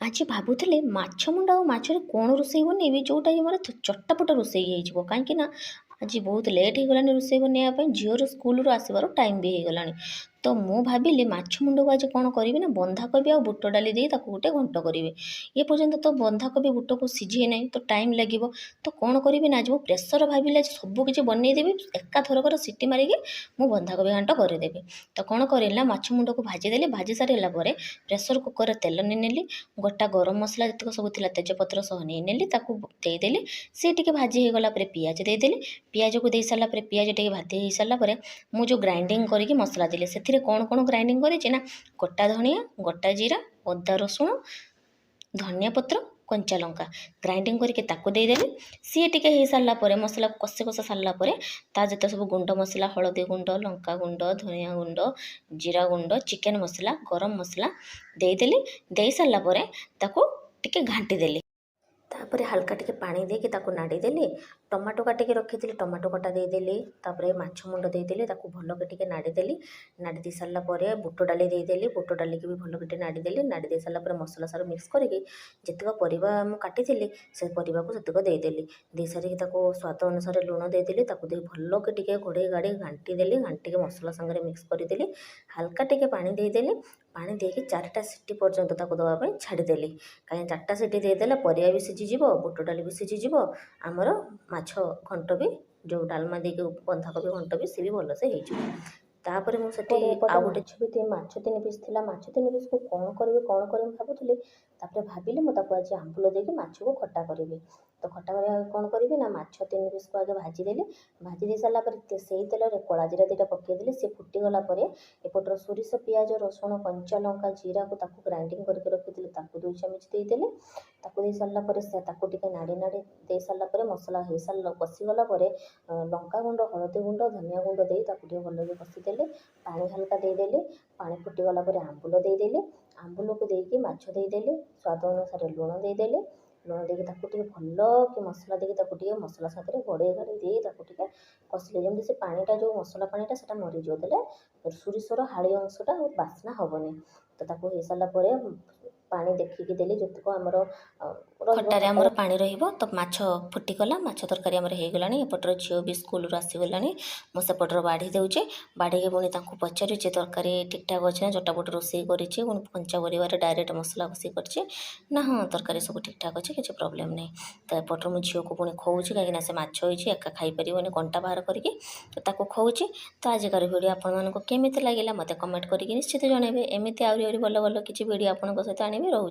ଆଜି ଭାବୁଥିଲି ମାଛ ମୁଣ୍ଡ ଆଉ ମାଛରେ କ'ଣ ରୋଷେଇ ବନେଇବି, ଯେଉଁଟାକି ମୋର ଚଟାପଟ ରୋଷେଇ ହେଇଯିବ। କାହିଁକି ନା ଆଜି ବହୁତ ଲେଟ୍ ହେଇଗଲାଣି ରୋଷେଇ ବନେଇବା ପାଇଁ, ଝିଅର ସ୍କୁଲରୁ ଆସିବାର ଟାଇମ୍ ବି ହେଇଗଲାଣି। ତ ମୁଁ ଭାବିଲି ମାଛ ମୁଣ୍ଡକୁ ଆଜି କ'ଣ କରିବି ନା ବନ୍ଧାକୋବି ଆଉ ବୁଟ ଡାଲି ଦେଇ ତାକୁ ଗୋଟେ ଘଣ୍ଟ କରିବି। ଏ ପର୍ଯ୍ୟନ୍ତ ତ ବନ୍ଧାକୋବି ବୁଟକୁ ସିଝେଇ ନାହିଁ, ତ ଟାଇମ୍ ଲାଗିବ। ତ କ'ଣ କରିବି ନା ଆଜି ମୁଁ ପ୍ରେସର ଭାବିଲି ଆଜି ସବୁ କିଛି ବନେଇଦେବି, ଏକାଥରକର ସିଟି ମାରିକି ମୁଁ ବନ୍ଧାକୋବି ଘାଣ୍ଟ କରିଦେବି। ତ କ'ଣ କରିଲି ନା ମାଛ ମୁଣ୍ଡକୁ ଭାଜିଦେଲି। ଭାଜି ସାରିଲା ପରେ ପ୍ରେସର କୁକରରେ ତେଲ ନେଇନେଲି, ଗୋଟା ଗରମ ମସଲା ଯେତିକ ସବୁ ଥିଲା ତେଜପତ୍ର ସହ ନେଇନେଲି, ତାକୁ ଦେଇଦେଲି। ସେ ଟିକେ ଭାଜି ହେଇଗଲା ପରେ ପିଆଜ ଦେଇଦେଲି। ପିଆଜକୁ ଦେଇ ସାରିଲା ପରେ, ପିଆଜ ଟିକେ ଭାଜି ହେଇସାରିଲା ପରେ ମୁଁ ଯେଉଁ ଗ୍ରାଇଣ୍ଡିଙ୍ଗ କରିକି ମସଲା ଦେଲି, ସେଥିରେ କ'ଣ କ'ଣ ଗ୍ରାଇଣ୍ଡିଙ୍ଗ କରିଛି ନା ଗୋଟା ଧନିଆ, ଗୋଟା ଜିରା, ଅଦା ରସୁଣ, ଧନିଆ ପତ୍ର, କଞ୍ଚା ଲଙ୍କା ଗ୍ରାଇଣ୍ଡିଙ୍ଗ କରିକି ତାକୁ ଦେଇଦେଲି। ସିଏ ଟିକେ ହେଇସାରିଲା ପରେ, ମସଲାକୁ କଷି କଷା ସାରିଲା ପରେ ତା ଯେତେ ସବୁ ଗୁଣ୍ଡ ମସଲା, ହଳଦୀ ଗୁଣ୍ଡ, ଲଙ୍କା ଗୁଣ୍ଡ, ଧନିଆ ଗୁଣ୍ଡ, ଜିରା ଗୁଣ୍ଡ, ଚିକେନ୍ ମସଲା, ଗରମ ମସଲା ଦେଇଦେଲି। ଦେଇସାରିଲା ପରେ ତାକୁ ଟିକେ ଘାଣ୍ଟି ଦେଲି। ତାପରେ ହାଲକା ଟିକେ ପାଣି ଦେଇକି ତାକୁ ନାଡ଼ିଦେଲି। ଟମାଟୋ କାଟିକି ରଖିଥିଲି, ଟମାଟୋ କଟା ଦେଇଦେଲି। ତାପରେ ମାଛ ମୁଣ୍ଡ ଦେଇଦେଲି, ତାକୁ ଭଲକି ଟିକେ ନାଡ଼ିଦେଲି। ନାଡ଼ି ଦେଇ ସାରିଲା ପରେ ବୁଟ ଡାଲି ଦେଇଦେଲି। ବୁଟ ଡାଲିକି ବି ଭଲକି ଟିକେ ନାଡ଼ିଦେଲି। ନାଡ଼ି ଦେଇ ସାରିଲା ପରେ ମସଲା ସାରା ମିକ୍ସ କରିକି ଯେତିକ ପରିବା ମୁଁ କାଟିଥିଲି, ସେ ପରିବାକୁ ସେତିକ ଦେଇଦେଲି। ଦେଇସାରିକି ତାକୁ ସ୍ୱାଦ ଅନୁସାରେ ଲୁଣ ଦେଇଦେଲି। ତାକୁ ଦେଇ ଭଲକି ଟିକେ ଘୋଡ଼େଇ ଘାଡ଼େଇ ଘାଣ୍ଟି ଦେଲି। ଘାଣ୍ଟିକି ମସଲା ସାଙ୍ଗରେ ମିକ୍ସ କରିଦେଲି। ହାଲକା ଟିକେ ପାଣି ଦେଇଦେଲି। ପାଣି ଦେଇକି 4ଟା ସିଟି ପର୍ଯ୍ୟନ୍ତ ତାକୁ ଦେବା ପାଇଁ ଛାଡ଼ିଦେଲି। କାହିଁକି 4ଟା ସିଟି ଦେଇଦେଲେ ପରିବା ବି ସିଝିଯିବ, ବୁଟ ଡାଲି ବି ସିଝିଯିବ, ଆମର ମାଛ ଘଣ୍ଟ ବି, ଯେଉଁ ଡାଲମା ଦେଇକି ବନ୍ଧାକୋବି ଘଣ୍ଟ ବି, ସେ ବି ଭଲସେ ହେଇଯିବ। ତାପରେ ମୁଁ ସେଠି ଏପଟେ ଆଉ ଗୋଟେ ମାଛ 3 ପିସ୍ ଥିଲା। ମାଛ 3 ପିସ୍କୁ କ'ଣ କରିବି, କ'ଣ କରିବି ଭାବୁଥିଲି। ତାପରେ ଭାବିଲି ମୁଁ ତାକୁ ଆଜି ଆମ୍ବୁଲ ଦେଇକି ମାଛକୁ ଖଟା କରିବି। ତ ଖଟା କରିବା କ'ଣ କରିବି ନା ମାଛ 3 ପିସ୍କୁ ଆଗେ ଭାଜିଦେଲି। ଭାଜି ଦେଇ ସାରିଲା ପରେ ସେଇ ତେଲରେ କଳା ଜିରା 2ଟା ପକାଇଦେଲି। ସେ ଫୁଟିଗଲା ପରେ ଏପଟର ସୋରିଷ, ପିଆଜ, ରସୁଣ, କଞ୍ଚା ଲଙ୍କା, ଜିରାକୁ ତାକୁ ଗ୍ରାଇଣ୍ଡିଙ୍ଗ କରିକି ରଖିଥିଲି, ତାକୁ 2 ଚାମଚ ଦେଇଦେଲି। ତାକୁ ଦେଇ ସାରିଲା ପରେ ସେ ତାକୁ ଟିକେ ନାଡ଼ି ନାଡ଼ି ଦେଇ ସାରିଲା ପରେ, ମସଲା ହେଇସାରିଲା କଷିଗଲା ପରେ ଲଙ୍କା ଗୁଣ୍ଡ, ହଳଦୀ ଗୁଣ୍ଡ, ଧନିଆ ଗୁଣ୍ଡ ଦେଇ ତାକୁ ଟିକେ ଭଲକି କଷିଦେଲି। ପାଣି ହାଲକା ଦେଇଦେଲି। ପାଣି ଫୁଟିଗଲା ପରେ ଆମ୍ବୁଲ ଦେଇଦେଲି। ଆମ୍ବୁଲକୁ ଦେଇକି ମାଛ ଦେଇଦେଲି। ସ୍ୱାଦ ଅନୁସାରେ ଲୁଣ ଦେଇଦେଲି। ଲୁଣ ଦେଇକି ତାକୁ ଟିକେ ଭଲକି ମସଲା ଦେଇକି ତାକୁ ଟିକେ ମସଲା ସାଥିରେ ଘୋଡ଼େଇ ଘାଡ଼େଇ ଦେଇ ତାକୁ ଟିକେ କଷିଲେ ଯେମିତି ସେ ପାଣିଟା, ଯେଉଁ ମସଲା ପାଣିଟା, ସେଇଟା ମରିଯିବ। ଦେଲେ ସୋରିଷର ହାଳି ଅଂଶଟା ଆଉ ବାସ୍ନା ହେବନି। ତ ତାକୁ ହେଇସାରିଲା ପରେ ପାଣି ଦେଖିକି ଦେଲି, ଯେତିକ ଆମର ଖଟାରେ ଆମର ପାଣି ରହିବ। ତ ମାଛ ଫୁଟିଗଲା, ମାଛ ତରକାରୀ ଆମର ହେଇଗଲାଣି। ଏପଟର ଝିଅ ବି ସ୍କୁଲରୁ ଆସିଗଲାଣି। ମୁଁ ସେପଟର ବାଢ଼ି ଦେଉଛି। ବାଢ଼ିକି ପୁଣି ତାଙ୍କୁ ପଚାରୁଛି ତରକାରୀ ଠିକ୍ଠାକ୍ ଅଛି ନା, ଚଟାପଟ ରୋଷେଇ କରିଛି, ପୁଣି କଞ୍ଚା ପରିବାରେ ଡାଇରେକ୍ଟ ମସଲା କଷି କରିଛି ନା। ହଁ, ତରକାରୀ ସବୁ ଠିକ୍ଠାକ୍ ଅଛି, କିଛି ପ୍ରୋବ୍ଲେମ୍ ନାହିଁ। ତ ଏପଟରୁ ମୁଁ ଝିଅକୁ ପୁଣି ଖୋଉଛି, କାହିଁକିନା ସେ ମାଛ ହେଇଛି, ଏକା ଖାଇପାରିବନି କଣ୍ଟା ବାହାର କରିକି, ତ ତାକୁ ଖୋଉଛି। ତ ଆଜିକାର ଭିଡ଼ିଓ ଆପଣମାନଙ୍କୁ କେମିତି ଲାଗିଲା, ମୋତେ କମେଣ୍ଟ କରିକି ନିଶ୍ଚିତ ଜଣାଇବେ। ଏମିତି ଆହୁରି ଆହୁରି ଭଲ ଭଲ କିଛି ଭିଡ଼ିଓ ଆପଣଙ୍କ ସହିତ ଆଣିବି। ରହୁଛି।